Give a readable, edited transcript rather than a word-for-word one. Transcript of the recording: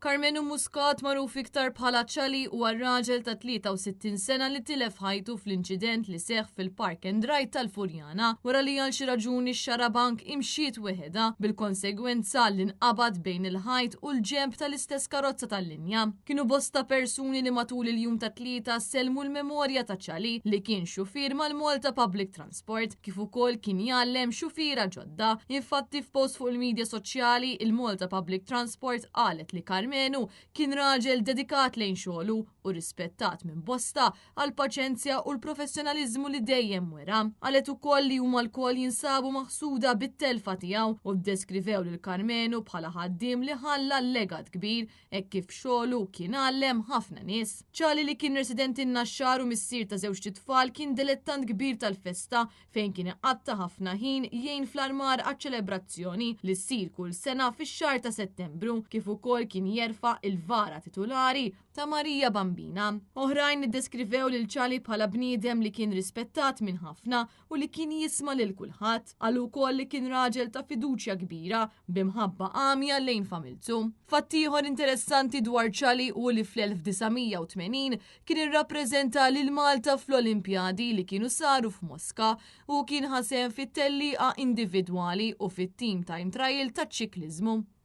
Karmenu Muscat magħruf iktar bħala Ċali huwa raġel ta' 63 sena li tilef ħajtu fl-inċident li seħħ fil-Park and Ride tal-Furjana wara li għal xi raġuni x-xarabank imxiet weħedha bil-konsegwenza li nqabad bejn il-ħajt u l-ġenb tal-istess karozza tal-linja. Kienu bosta persuni li matul il-jum tat-Tlieta sellmu l-memorja ta' Ċali li kien xufier mal-Malta Public Transport kif ukoll kien jgħallem xufiera ġodda. Infatti f'post fuq il-midja soċjali, il-Malta Public Transport qalet li Karmenu kien raġel dedikat lejn xogħlu u rispettat minn bosta għall-paċenzja u l-professjonaliżmu li dejjem wera. Qalet ukoll li huma lkoll jinsabu maħsuda bit-telfa tiegħu u ddeskrivew lil Karmenu bħala ħaddiem li ħalla legat kbir hekk kif xogħlu kien għallem ħafna nies. Ċali li kien residenti n-Naxxar u missier ta' żewġt itfal kien dilettant kbir tal-festa fejn kien iqatta' ħafna ħin jgħin fl-armar għaċ-ċelebrazzjoni li ssir kull sena fix-xahar ta' Settembru kif ukoll kien jerfa' il-vara titulari ta' Marija Bambina. Oħrajn iddeskrivew lil Ċali bħala bniedem li kien rispettat minn ħafna u li kien jisma' lil kulħadd. Qalu wkoll li kien raġel ta' fiduċja kbira, b'imħabba għamja lejn familtu. Fatt ieħor interessanti dwar Ċali hu li fl-1980 kien irrappreżenta lil Malta fl-Olimpjadi li kienu saru f'Moska. Hu kien ħa sehem fit-tellieqa individwali u fit-team time trial taċ-ċikliżmu.